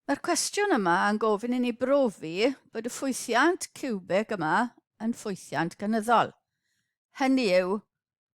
Mae'r cwestiwn yma yn gofyn i ni brofi bod y ffwythiant ciwbig yma yn ffwythiant gynyddol. Hynny yw,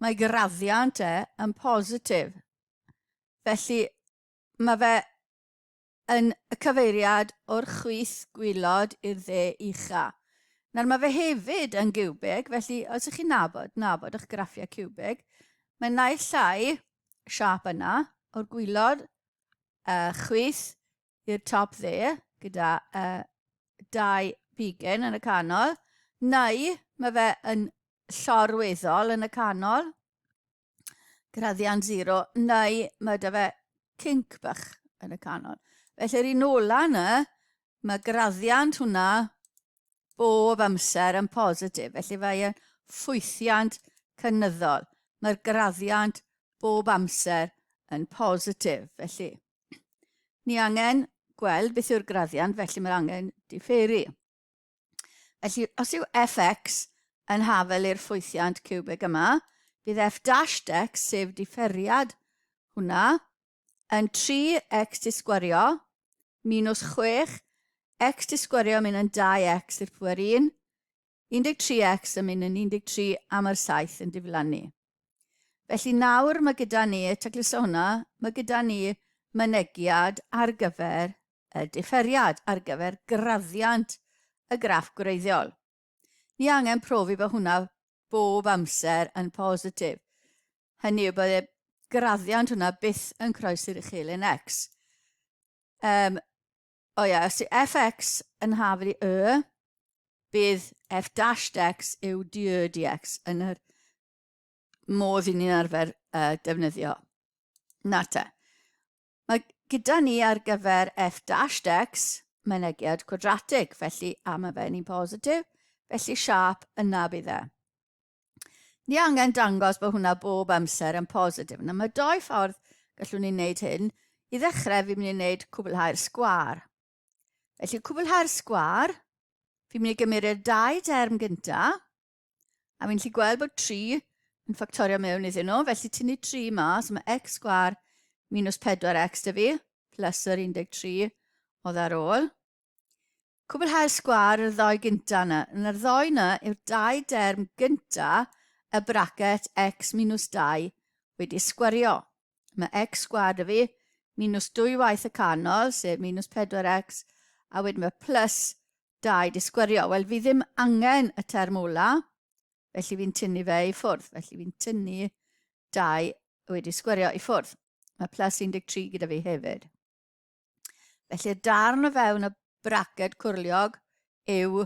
mae graddiant e yn positif. Felly, mae fe yn y cyfeiriad o'r chwith gwylod i'r dde ucha. Nawr mae fe hefyd yn giwbig, felly os ych chi'n nabod, nabod eich graffiau ciwbig, mae naill ai siâp yna o'r gwylod chwith i'r top dde gyda dau bigyn yn y canol, neu mae fe yn llorweddol yn y canol, graddiant 0, neu mae da fe kinc bach yn y canol. Felly'r un ola yna, mae graddiant hwnna bob amser yn positif, felly mae e'n ffwythiant cynyddol. Mae'r graddiant bob amser yn positif, felly ni angen gweld beth yw'r graddiant, felly mae'r angen diferu. Felly, os yw fx yn hafel i'r ffwythiant ciwbig yma, bydd f dash x, sef diferiad hwnna, yn 3x di sgwario minus 6 x di sgwario mynd yn 2x i'r pwer 1, 13x yn mynd yn 13 a mae'r 7 yn diflannu. Felly nawr mae gyda ni, tacluso hwnna, mae gyda ni mynegiad ar gyfer y diferiad, ar gyfer graddiant y graff gwreiddiol. Ni angen profi bod hwnna bob amser yn positif. Hynny yw bod y graddiant hwnna byth yn croesi'r uchelyn x. Um, o ia, os yw fx yn hafel i y, bydd f dash x yw dy dx yn yr modd i ni'n arfer defnyddio. Na te. Mae gyda ni ar gyfer f dash x mynegiad cwadratig, felly a mae fe'n un positif, felly siâp yna bydd e. Ni angen dangos bod hwnna bob amser yn positif. Nawr mae doi ffordd gallwn ni wneud hyn. I ddechrau, fi'n mynd i wneud cwblhau'r sgwâr. Felly cwblhau'r sgwâr, fi'n mynd i gymryd y dau derm gynta, a fi'n gallu gweld bod 3 yn ffactorio mewn iddyn nhw, felly tynnu 3 mas, mae x sgwâr minus 4x dy fi, plus yr 13 oedd ar ôl. Cwblhau'r sgwâr yr ddoi gynta yna. Yna'r ddoi yna yw'r dau derm gynta y bracet x minus 2 wedi sgwario. Mae x sgwâr dy fi minus 2 waith y canol, sef minus 4x, a wedyn mae plus 2 di sgwario. Wel, fi ddim angen y term ola, felly fi'n tynnu fe i ffwrdd. Felly fi'n tynnu 2 wedi sgwario i ffwrdd. Mae plus 13 gyda fi hefyd. Felly'r darn o fewn y braced cwrliog yw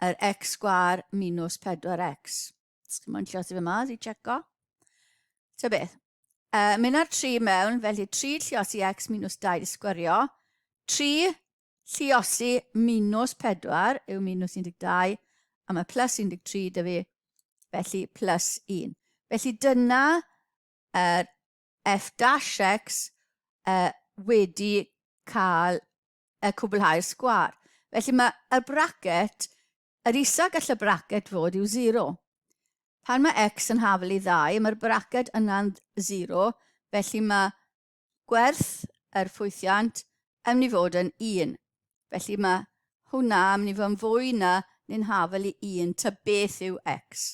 yr x sgwâr minus 4x. Os chi'n moyn lliosi fe mas i checo. Ta beth. Mynd ar 3 mewn, felly 3 lliosi x minus 2 i sgwario. 3 lliosi minus 4 yw minus 12, a mae plus 13 dy fi, felly plus 1. Felly dyna yr f dash x uh, wedi cael y cwblhau'r sgwâr. Felly mae y bracet, yr isa gall y bracet fod yw 0. Pan mae x yn hafel i ddau, mae'r bracet yna'n 0, felly mae gwerth yr ffwythiant yn mynd i fod yn 1. Felly mae hwnna yn mynd i fod yn fwy na neu'n hafel i 1 ta beth yw x.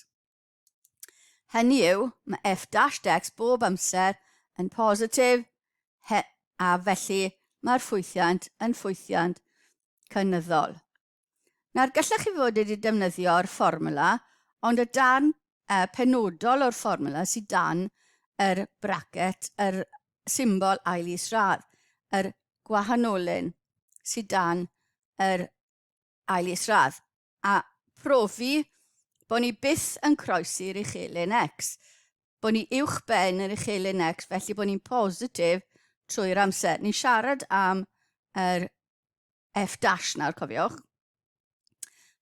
Hynny yw, mae f dash x bob amser yn positif, he, a felly mae'r ffwythiant yn ffwythiant cynyddol. Nawr, gallech chi fod wedi defnyddio'r fformwla, ond y darn penodol o'r fformwla sydd dan yr bracet, yr symbol ail isradd, yr gwahanolyn sydd dan yr ail isradd. a profi bod ni byth yn croesi'r uchelyn X, bod ni uwch ben yr uchelyn X, felly bod ni'n positif trwy'r amser. Ni'n siarad am yr F dash nawr, cofiwch.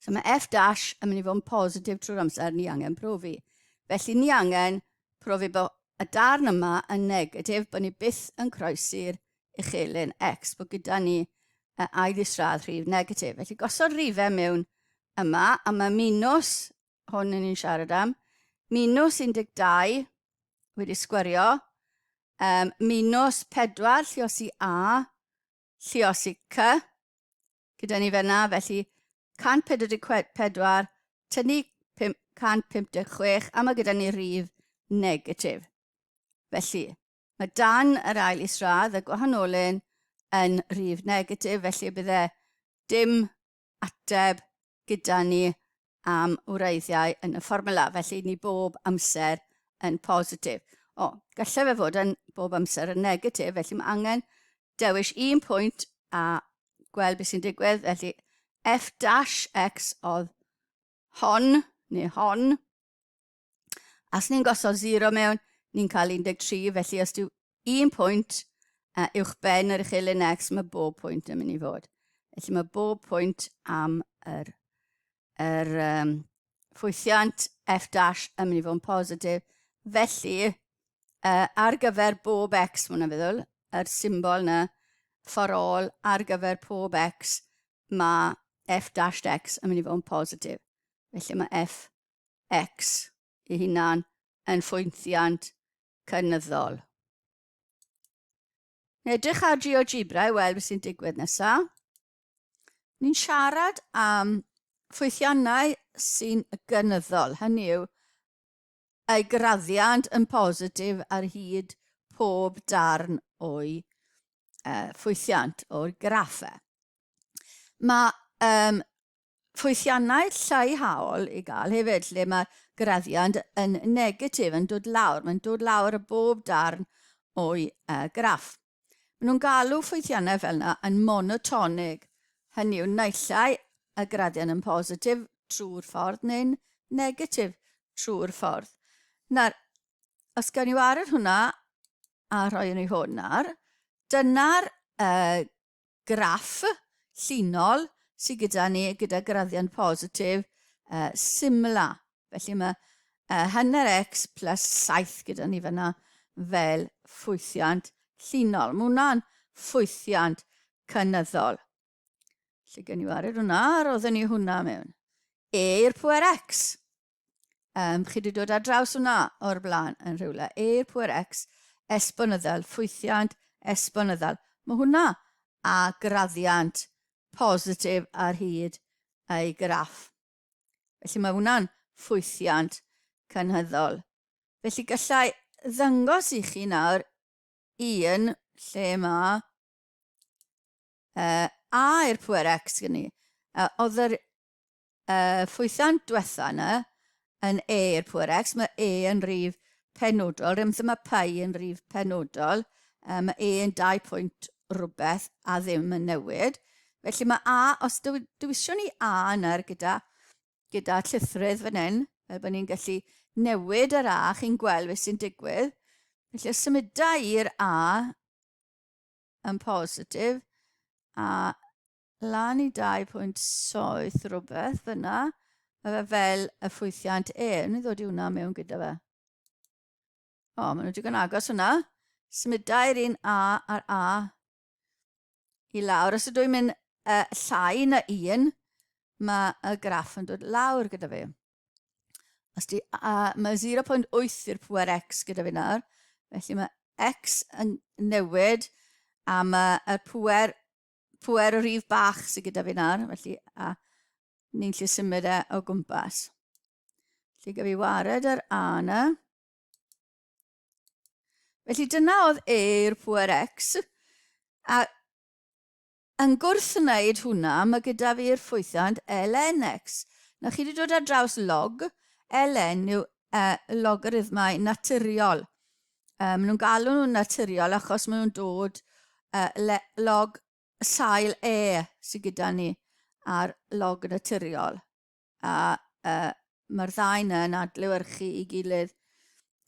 So mae F dash yn mynd i fod yn positif trwy'r amser, ni angen profi. Felly ni angen profi bod y darn yma yn negatif, bod ni byth yn croesi'r uchelyn x, bod gyda ni uh, ail isradd rhif negatif. Felly gosod rhifau mewn yma, a mae minus, hwn yn ni'n siarad am, minus 12 wedi sgwerio, um, minus 4 lliosi a, Lliosi C gyda ni fyna, felly 144 tynnu 156 a mae gyda ni rif negatif. Felly, mae dan yr ail isradd y gwahanolyn yn rhif negatif, felly bydde dim ateb gyda ni am wreiddiau yn y fformwla, felly ni bob amser yn positif. O, gallai fe fod yn bob amser yn negatif, felly mae angen dewis un pwynt a gweld beth sy'n digwydd. Felly f dash x oedd hon, neu hon. A os ni'n gosod 0 mewn, ni'n cael 13, felly os dyw un pwynt uwch ben yr uchelyn x, mae bob pwynt yn mynd i fod. Felly mae bob pwynt am yr, yr um, ffwythiant f dash yn mynd i fod yn positif. Felly, ar gyfer bob x, mae'n feddwl, yr symbol na, for all, ar gyfer pob x, mae f dash x yn mynd i fod yn positif. Felly mae f x ei hunan yn ffwythiant cynyddol. Edrych ar GeoGebra i weld beth sy'n digwydd nesaf. Ni'n siarad am ffwythiannau sy'n gynyddol, hynny yw, ei graddiant yn positif ar hyd pob darn o'i ffwythiant, o'r graffau. Mae um, ffwythiannau lleihaol i gael hefyd, lle mae graddiant yn negatif, yn dod lawr. Mae'n dod lawr y bob darn o'i graff. Maen nhw'n galw ffwythiannau fel yna yn monotonig, hynny yw naill ai y graddiant yn positif trwy'r ffordd neu'n negatif trwy'r ffordd. Nawr, os gawn ni wared hwnna a rhoi yn ei hwn nawr, dyna'r uh, graff llinol sydd gyda ni gyda graddiant positif uh, symla. Felly mae uh, hanner x plus 7 gyda ni fyna fel ffwythiant llinol. Mae hwnna'n ffwythiant cynyddol. Lle gen i wared hwnna, roedden ni hwnna mewn. E i'r pwer x. Um, chi wedi dod ar draws hwnna o'r blaen yn rhywle. E i'r pwer x, esbonyddol, ffwythiant esbonyddol. Mae hwnna a graddiant positif ar hyd ei graff. Felly mae hwnna'n ffwythiant cynhyddol. Felly gallai ddangos i chi nawr un lle mae A i'r pwer x gen i. Oedd yr ffwythiant diwetha yna yn E i'r pwer X, mae E yn rif penodol, rhywbeth mae pi yn rif penodol, mae E yn 2 pwynt rhywbeth a ddim yn newid. Felly mae A, os dewision ni A yna gyda, gyda llythrydd fan hyn, fel bod ni'n gallu newid yr A, chi'n gweld beth sy'n digwydd. Felly os symuda i'r A yn positif, a lan i 2.7 rhywbeth fyna. Mae fe fel y ffwythiant E. Wna i ddod i hwnna mewn gyda fe. O, maen nhw digon agos hwnna. Symuda i'r un A a'r A i lawr. Os ydw i'n mynd llai na un, mae y graff yn dod lawr gyda fi. Os di, mae 0.8 i'r pwer x gyda fi nawr, felly mae x yn newid a mae y pwer pwer y rhif bach sydd gyda fi nawr, felly a ni'n lle symud e o gwmpas. Felly gyda fi wared yr A yna. Felly dyna oedd E i'r pwer X. A yn gwrthwneud hwnna, mae gyda fi'r ffwythiant lnx. Na chi wedi dod ar draws log, ln yw logarithmau naturiol. Maen nhw'n galw nhw'n naturiol achos maen nhw'n dod le, log sail E sydd gyda ni ar log naturiol. A mae'r ddau yna yn adlewyrchu i gilydd.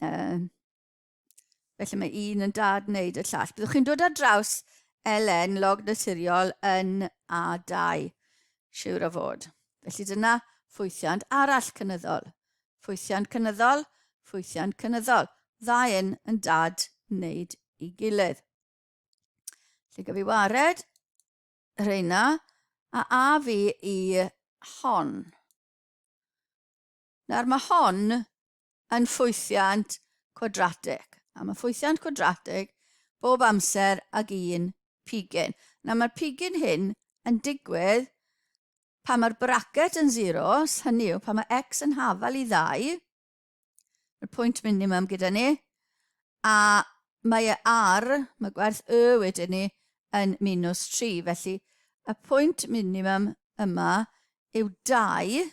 Felly mae un yn dad wneud y llall. Byddwch chi'n dod ar draws ln log naturiol yn A2, siwr o fod. Felly dyna ffwythiant arall cynyddol. Ffwythiant cynyddol, ffwythiant cynyddol. Ddau un yn dad wneud i gilydd. Felly gaf i wared rheina a a fi i hon. Nawr mae hon yn ffwythiant cwadratig. A mae ffwythiant cwadratig bob amser ag un pigyn. Nawr mae'r pigyn hyn yn digwydd pan mae'r bracet yn zeros, hynny yw pan mae x yn hafal i ddau, y pwynt minimum gyda ni, a mae y r, mae gwerth y wedyn ni, yn minus 3. Felly y pwynt minimum yma yw 2,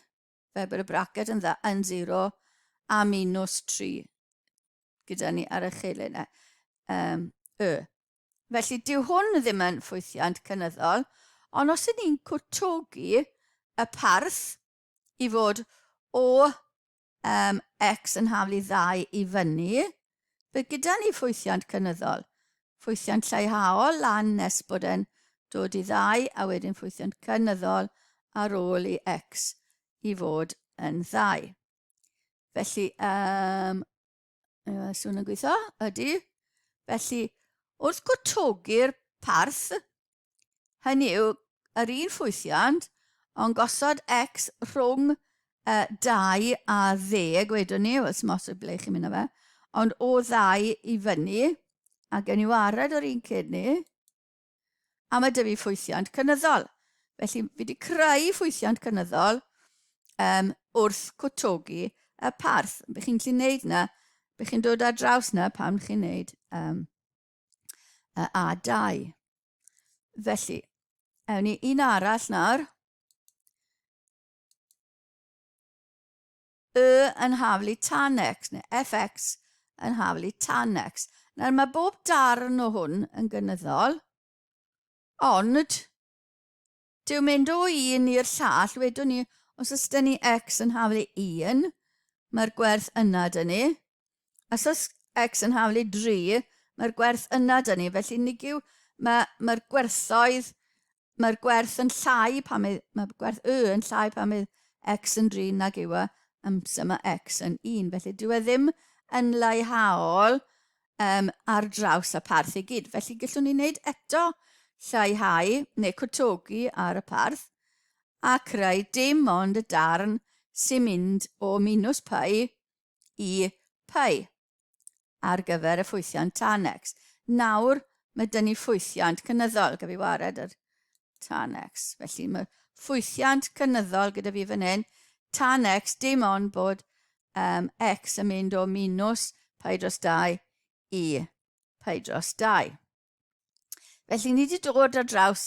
fel bod y bracet yn, dda, yn 0, a minus 3 gyda ni ar y chelyn y. Felly dyw hwn ddim yn ffwythiant cynyddol, ond os ydyn ni'n cwtogi y parth i fod o x yn haflu ddau i fyny, bydd gyda ni ffwythiant cynyddol. Ffwythiant lleihaol lan nes bod e'n dod i ddau, a wedyn ffwythiant cynyddol ar ôl i x i fod yn ddau. Felly, swn yn gweithio? Ydy. Felly, wrth gwtogi'r parth, hynny yw, yr un ffwythiant, ond gosod x rhwng 2 a 10, wedwn ni, wel, sy'n os ble chi'n mynd â fe, ond o ddau i fyny, a gen i wared o'r un cyn ni, a mae 'da fi ffwythiant cynyddol. Felly fi wedi creu ffwythiant cynyddol wrth cwtogi y parth. Be chi'n gallu neud na, be chi'n dod ar draws na pan chi'n neud y A2. Felly, ewn ni un arall nawr. Y yn haflu tan x, neu fx yn haflu tan x. Nawr mae bob darn o hwn yn gynyddol, ond dyw mynd o un i'r llall, wedwn ni, os oes dyn ni x yn haflu 1, mae'r gwerth yna dyn ni. Os oes x yn haflu 3, mae'r gwerth yna dyn ni. Felly nid yw, mae'r mae gwerthoedd Mae'r gwerth yn llai pan mae, mae gwerth y yn llai pan mae x yn 3 nag yw e amser mae x yn 1. Felly dyw e ddim yn leihaol ar draws y parth i gyd. Felly gallwn ni wneud eto lleihau neu cwtogi ar y parth a creu dim ond y darn sy'n mynd o minus pi i pi ar gyfer y ffwythiant tan x. Nawr mae dyn ni ffwythiant cynyddol, gyda fi wared yr tan x. Felly mae ffwythiant cynyddol gyda fi fan hyn, tan x, dim ond bod x yn mynd o minus pi dros 2 i pi dros 2. Felly ni wedi dod ar draws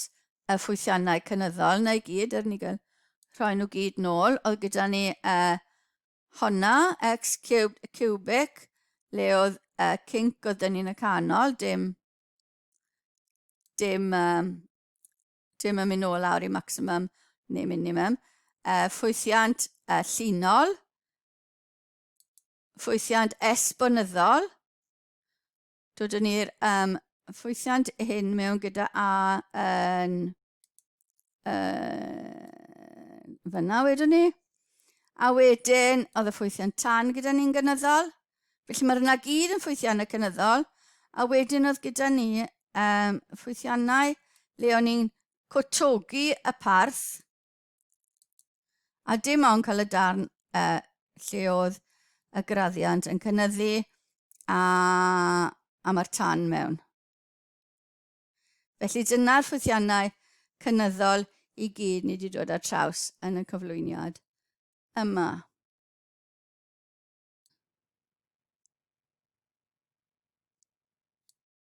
y ffwythiannau cynyddol na i gyd, er ni gael rhoi nhw gyd nôl. Oedd gyda ni honna, x cubed cubic, le oedd kinc oedd dyn ni'n y canol, dim, dim, dim yn mynd nôl lawr i maximum neu minimum. Ffwythiant llinol, ffwythiant esbonyddol, Dodwn ni'r ffwythiant hyn mewn gyda A yn fyna wedwn ni. A wedyn, oedd y ffwythiant tan gyda ni'n gynyddol. Felly mae'r yna gyd yn ffwythiannau cynyddol. A wedyn oedd gyda ni ffwythiannau le o'n i'n cwtogi y parth. A dim ond cael y darn lle oedd y graddiant yn cynyddu a mae'r tan mewn. Felly dyna'r ffwythiannau cynyddol i gyd ni wedi dod ar traws yn y cyflwyniad yma.